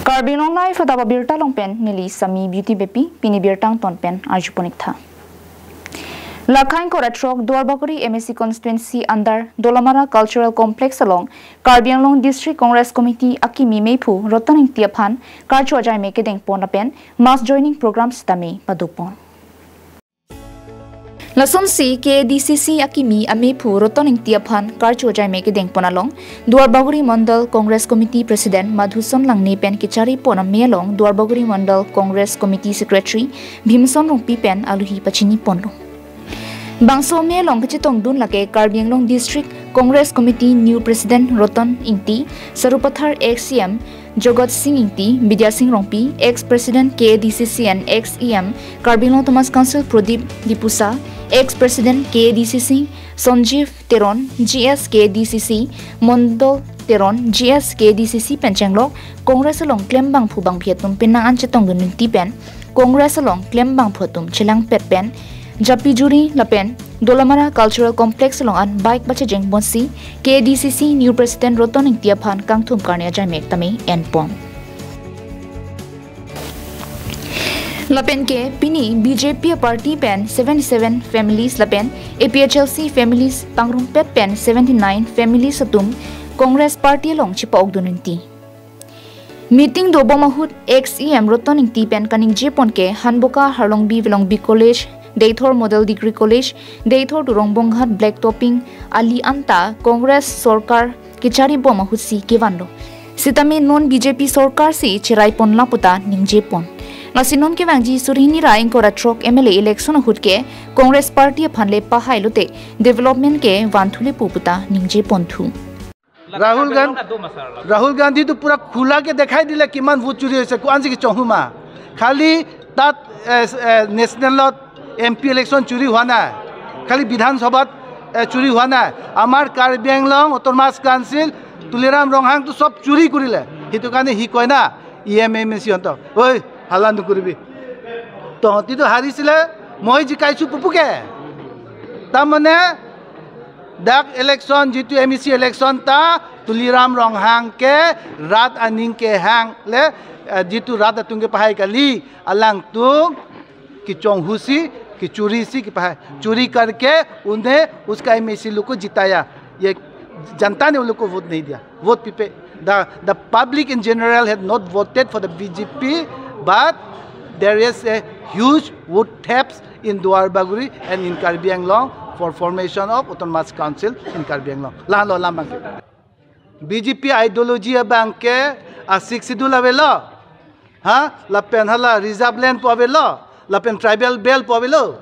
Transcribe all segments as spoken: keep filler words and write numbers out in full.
Karbi Anglong Live adap abirta along pen neli Sami Beauty Beypi, pini birta angton pen arjupon-ik tha. Lakhain koratrok Duarbagori M A C constituency under Dolamara Cultural Complex along Karbi Anglong District Congress Committee akimi mephu Roton Ingti aphan karcho ajai me kedengpon lapen mass joining program sitame padopon. Lasonsi K A D C C akimi amephu Roton Ingti aphan karcho ajai me kedengpon along Duarbagori Mandal Congress Committee President Madhuson Langne pen kecharipon ame along Duarbagori Mandal Congress Committee Secretary Bhimson Rongpi pen aluhi pachiniponlo. Bangso ame along kachetongdun lake Karbi Anglong District Congress Committee new President Roton Ingti, Sarupathar ex C M Jagat Sing Ingti, Bidya Sing Rongpi, ex President K A D C C and ex E M Karbi Anglong Autonomous Council Prodip Dipusa, ex President K A D C C Sanjeev Teron, G S K A D C C Mondol Teron, G S K A D C C pen chenglok Congress along klembangphu bangphi atum penang an chetongdun inti pen Congress along klembangphu atum chelangpet pen japi juri lapen Dolamara Cultural Complex along an bike pachejengponsi K A D C C new President Roton Ingti aphan kangthum karne ajai me tame enpon. Lapen ke pini B J P party pen seventy-seven families lapen A P H L C families pangrumpet pen seventy-nine families atum Congress party along chepa-okdun inti. Meeting dobom ahut ex E M Roton Ingti pen kaningjepon ke Hanboka Harlongbi Velongbi College, Deithor Model Degree College, Deithor Turong Bonghat Black Topping ali anta Congress sorkar kecharibom ahutsi kevanlo. Sitame non B J P sorkar si cheraipon laputa ningjepon. Lasi non kevangji suri hini ra ingkoi ra throk M L A election ahut ke Congress party aphan le pahai lote development ke vanthu le pu puta ningjeponthu. Rahul गांधी, राहुल गांधी तो पूरा खुला के दिखाई दिले किमान ভোট চুৰি হৈছে, কোন যে কি চহুমা। খালি তাত, এ, এ, নেশ্যনেলত এম পি ইলেকশ্যন চুৰি হোৱা নাই, খালি বিধানসভাত, এ, চুৰি হোৱা নাই। আমাৰ কাৰ্বি আংলং অট'নমাছ কাউন্সিল তুলিৰাম ৰংহাংটো চব চুৰি কৰিলে, সেইটো কাৰণে সি কয় না, ই এম এম এ চি হন্ত, ঐ, হাল্লা নকৰিবি। তহঁতিতো হাৰিছিলে, মই জিকাইছো পুপুকে। তাৰমানে dak election, jitu M A C election ta Tuliram Ronghang ke rat aning kehang le, eh, jitu rat atum kepahai kali, alangtum kechonghu si, kechuri si kepahai. चोरी करके उन्हें उसका M A C लोग को जिताया। ये जनता ने उन लोग को वोट नहीं दिया। वोट पीपे, the, the public in general had not voted for the B J P, but there is a huge vote theft in Duar Bagori and in Karbi Anglong for formation of Autonomous Council in Karbi Anglong. Lahan lo alam abangke. B J P ideology abangke a Sixth Schedule avelo. Ha? Lapen hala reserve land pu avelo. Lapen tribal belt pu avelo.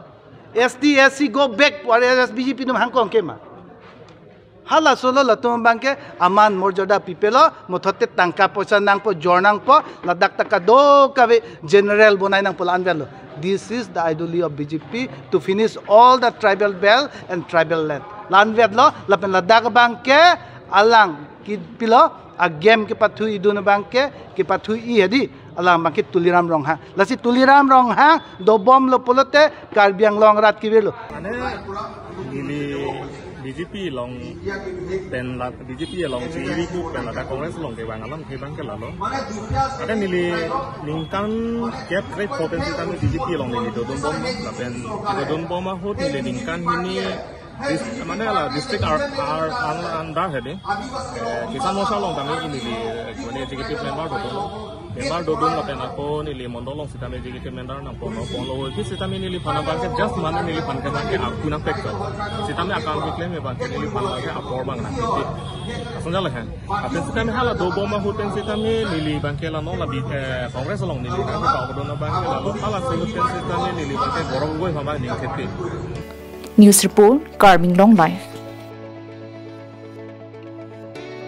S T, S C go back pu are B J P atum hangkong kema. Hala solo latum abangke aman morjada pipelo, mothote tangka poisa nangpo, jor nangpo, ladak ta kadokave general bonai nangpo la-an avelo. This is the ideology of B J P to finish all the tribal belt and tribal land. La-an avelo, lapen ladak abangke alang kipilo, a game kepathu idun abangke, kepathu i hedi, alang abangke Tuliram Ronghang. Lasi Tuliram Ronghang dobomlo pulote Karbi Anglong rat kevirlo. Mane neli B J P along pen la, B J P along si iri ku pen ladak Congress along kevang alam ke abangke lalo. Ada neli ningkan kep kre potensi kami B J P along neli dodunbom, lapen dodunbom ahut neli ningkan hini dis-, mane la district ar, ar, ang, andar hedi. Eh, Kisan Morcha along kami neli, eh, mane executive member dodun. Member dodun lapen ako neli mondol along sitame executive member nangponlo, ponlo hoi. Sitame neliphan abangke just mane neliphan ke abangke aku nangpek to. Sitame akam keklem abangke neliphan abangke apor abang nangkiti. Asonjal he. Lapen sitame hala dobom ahut pen sitame neli abangke la non la bi, eh, Congress along neli nangkepabodon abangke la non hala ahut pen sitame neli abangke Gaurav Gogoi aphan abang ningkete. News report, Karbi Anglong Live.